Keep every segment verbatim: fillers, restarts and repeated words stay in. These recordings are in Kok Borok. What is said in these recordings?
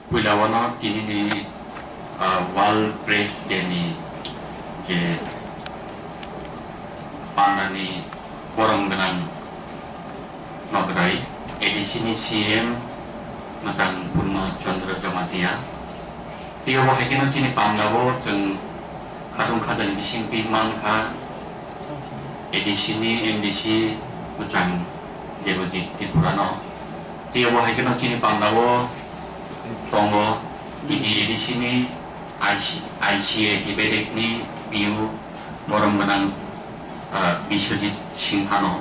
Puila wano tinini, ah, World Press Day ni je pandani borom gwnang nograi A D C ni C M mwchang Purno Chandra Jamatia. Tei obo hai kheno chini pandao chwng khatung khajani bisingtwi mankha A D C ni M D C mwchang Debojit Tripura no. Tei obo hai kheno chini pandao tongo T T A D C ni I C, I C A Tibet ni P U borom gwnang, ah, Biswajit Singha no.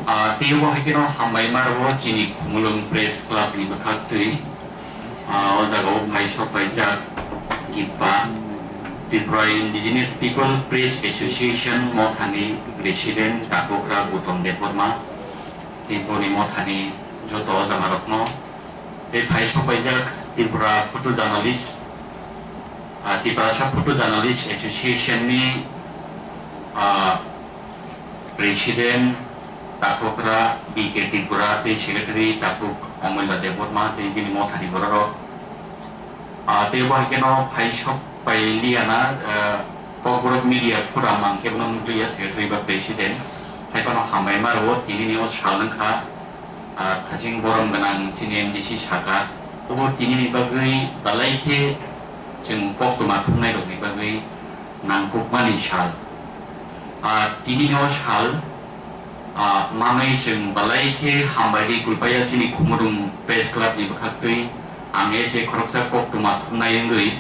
Ah, tei obo hai kheno hambai ma rwo chini Khumulwng Press Club ni bwkhaktwi. Ah, o jaga o phai sok paijak Kippa, Tripura Indigenous People Press Association mothani President Takhukra Gautam Debbarma, tei boni mothani joto o jaga rokno. Tei phai sok paijak Tripura Photo Journalist, ah, Tiprasa Photo Journalist Association ni, ah, President Takhukra B K Tripura tei Secretary Takhuk Omolya Debbarma tei bini mothani bororok. Ah, tei bo hai kheno phai sok pai liya na, ah, Kokborok Media Forum ang khe bono nukliya Secretary ba President. Hai phano hambai ma rwo, tini ni o sal wngkha, ah, thaching borom gwnang chini M D C saka. Obo tini ni bagwi belai khe chwng koktwma thumnai rokni bagwi nangkukmani sal. Ah, tini no sal, ah, manwi chwng belai khe hambai di kulpaya chini Khumulwng Press Club ni bwkhaktwi ang ese khoroksa koktwma thumnai wngwi.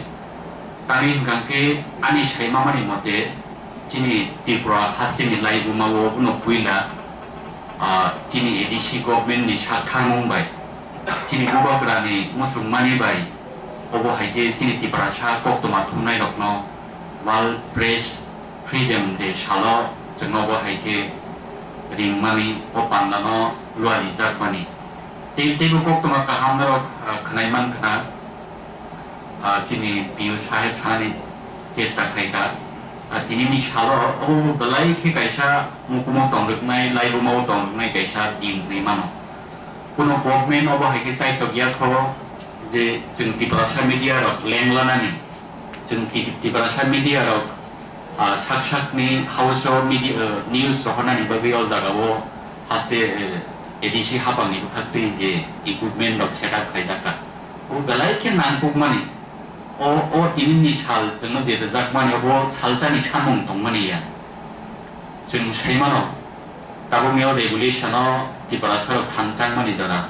Tamni hwnkha khe ani saimamani mote chini Tripura hasteni laibuma o uno puila, ah, chini A D C government ni sak tharmung bai, chini bubagra ni muchungmani bai, obo hai khe chini Tiprasa koktwma thumnai rokno World Press Freedom Day salo chwngno bo hai khe ringmani, o pandano luajijakmani. Tei, teibo koktwma kaham norok, ah, khwnai mankha, ah, chini P U saheb sanani chesta khaikha. Ah, tinini salo obo belai khe kaisa mukumo tongrwknai, laibuma o tongrwknai kaisa din hinwi mano. Kuno government obo hai khe chaitok ya kho je chwng Tiprasa media rok leng lanani, chwng Ti-, Tiprasa media rok, ah, sak sak ni house o media, ah, news rohornani bagwi o jaga o haste, eh, A D C hapang ni bwkhaktwi je equipment rok set up khaijak kha. O belai khe nangkukmani. O, o tinini sal chwngno je rwjakmani obo salsani samung tongmani ya. Chwng sai mano, tabukni o regulation o Tiprasa rok thanchangmani jora.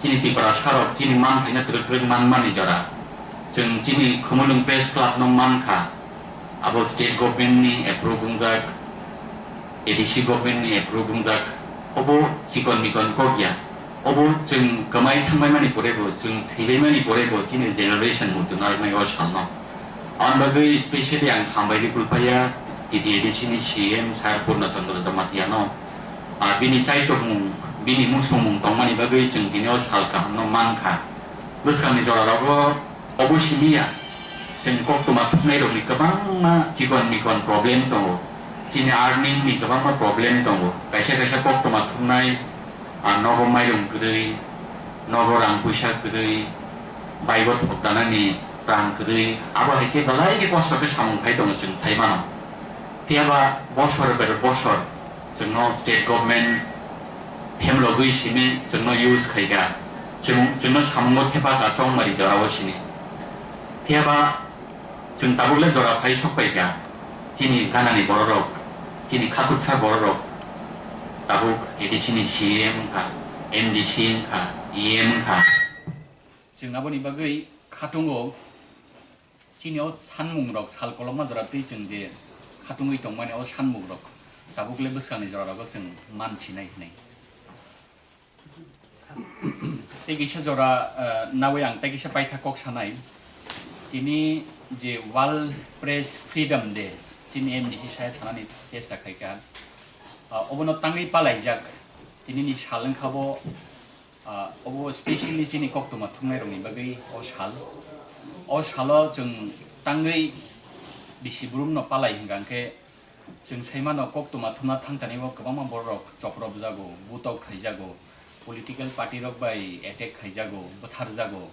Chini Tiprasa rok chini manthaino twrwk twrwk manmani jora. Chwng chini Khumulwng Press Club no mankha. Abo state government ni approve wngjak, A D C government ni approve wngjak, obo chikon mikon kok ya. Obo chwng kwmai thangbai mani pore bo, chwng thwibai mani pore bo chini generation muitu narwknai o salno. Aboni bagwi specially ang hambai rwi kulpaiya T T A D C ni C M Sir Purno Chandra Jamatia no. Ah, bini chaitokmung, bini muchungmung tongmani bagwi chwng tini o sal kahamno mankha. Bwskangni jora rogo obo simi ya, chwng koktwma thumnai rokni kwbangma chikon mikon problem tongo, chini earning ni kwbangma problem tongo, kaisa kaisa koktwma thumnai, ah, nogo mairum kwrwi, nogo rang puisa kwrwi, baibo thok danani rang kwrwi, abo hai khe belai khe kosto khe samung khai tongo chwng sai mano. Phiyaba bosor ber bosor chwngno state government phemlogwi simi chwngno use khaikha, chwng, chwngno samungo thepakha chongmari jorao sini. Phiyaba chwng tabukle jora phai sokpaikha, chini ganani bororok, chini khachuksa bororok tabuk A D C ni C M wngkha, M D C wngkha, E M wngkha. Chwng aboni bagwi khatungo. Chini o sanmungrok sal kolokma jora twi chwng je khatungwi tongmani o sanmungrok tabukle bwskangni jorarogo chwng man sinai hwnwi. Tei kisa jora, eh, nawi ang tei kisa paitha kok sanai. Tini je World Press Freedom Day, chini M D C saheb sanani chesta khaikha. Ah, obono tangwi palaijak. Tinini sal wngkha bo, ah, obo specially chini koktwma thumnairokni bagwi o sal. O salo chwng tangwi bisi burumno palai hwnkha hwnkhe chwng sai mano koktwma thumna thangchani o kwbangma bororok chopropjago, butok khaijago, political party rok bai attack khaijago, bwtharjago.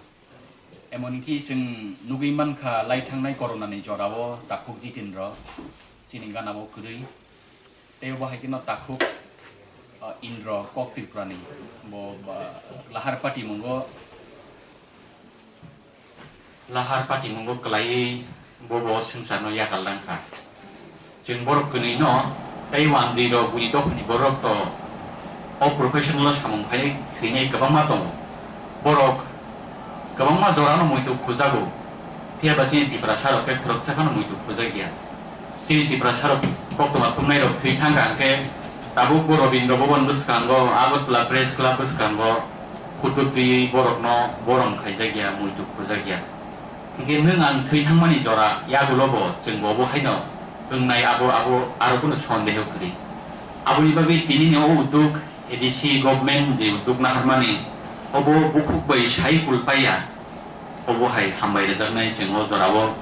Emonki chwng nugwi mankha, lai thangnai coronani jorao takhuk Jitendra chini ganao kwrwi, tei obo hai kheno takhuk, ah, Indra kok Tripurani, bo, ba, lahar patimungo, lahar patimungo kwlaiwi bo, bo swngcharno yakal langkha. Chwng borok kwnwi no tei wanjwi rok buini dophani borok to o professional o samung khai thwinai kwbangma tongo. Borok kwbangma jorano muitu khujago, phiya ba chini Tiprasa rok khe khoroksa phano muitu khujak ya. Chini Tiprasa rok koktwma thumnai rok thwi thang kha hwnkhe tabuk bo Rabindra Bhaban bwskango, Agartala Press Club bwskango photo twiwi borokno borom khaijak ya, muitu khujak ya. Hingke nwng ang thwi thangmani jora yagulo bo chwng bo bo haino wngnai abo, abo aro bono sondeho kwrwi. Aboni bagwi tinini o udduk A D C government je udduk naharmani obo bukhuk bai sai kulpaiya, obo hai hambai rwjaknai chwng o jorao.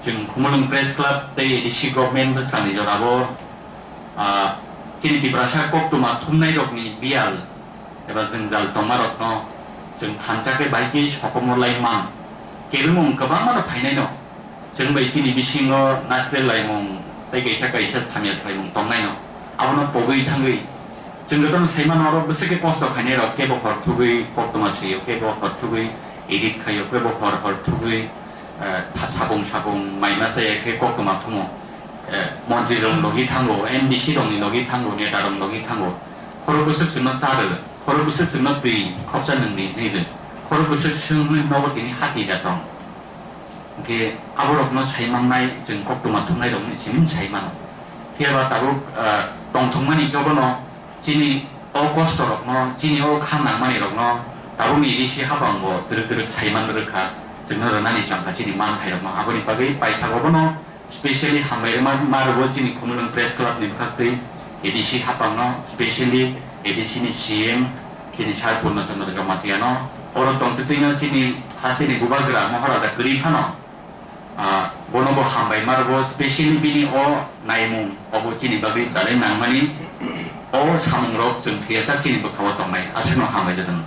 Chwng Khumulwng Press Club tei A D C government bwskangni jorao, ah, chini Tiprasa koktwma thumnai rokni biyal eba jwngjal tongmarokno chwng thansa khe bai khe sokomorlai man. Kebengmung kwbangmano phainaino. Chwng bai chini bisingo naisle laimung tei kaisa kaisa samya salaimung tongnaino. Abono pogwi thangwi chwng jotono sai mano, oro bwswk khe kosto khainairok kebo hor thugwi koktwma sio, kebo hor thugwi edit khaio, kebo hor hor thugwi, eh, tha-, sapung sapung mai ma chaya khe koktwma thumo. Eh, montri rok logi thango, M D C rokni logi thango, neta rok logi thango. Khorok bwswk chwngno cha rw, khorok bwswk chwngno twi khopsa nwngni hwnwi rw, khorok bwswk chwng hwnwi nogo tini hati da tong. Hwnkhe aborokno sai mangnai, chwng koktwma thumnairokni simi sai mano. Phiya ba tabuk, ah, tongthokmani khe bono chini o kostorokno, chini o kha nangmanirokno tabukni A D C haphango twrwk twrwk sai man rwkha, chwngno rwnani chongkha chini manthairokno. Aboni bagwi paithago bono specially hambai rwma ma rwgo chini Khumulwng Press Club ni bwkhaktwi A D C haphangno, specially A D C ni C M chini Sir Purno Chandra Jamatia no, oro tongtwtwi no chini hasteni bubagra Maharaja kwrwi phano, ah, bono bo hambai ma rwgo, specially bini o naimung obo chini bagwi belai nangmani, o samung rok chwng thwiyasak chini bwkhao tongnai, aswkno hambai rwdwng.